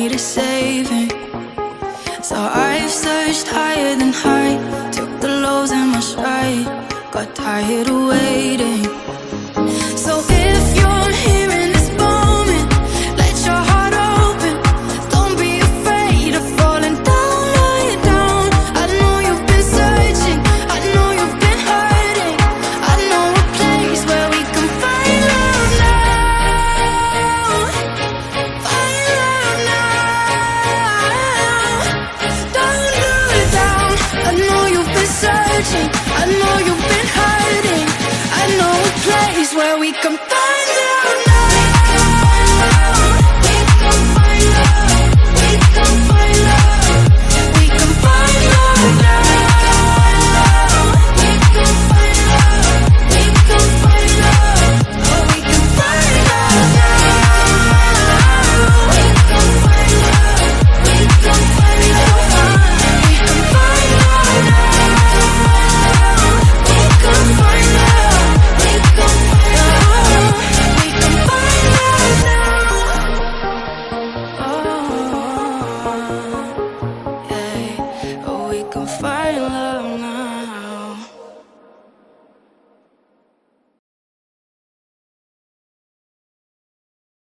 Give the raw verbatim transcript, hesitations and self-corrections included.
to save me. So I've searched higher than high, took the lows in my stride, got tired of waiting.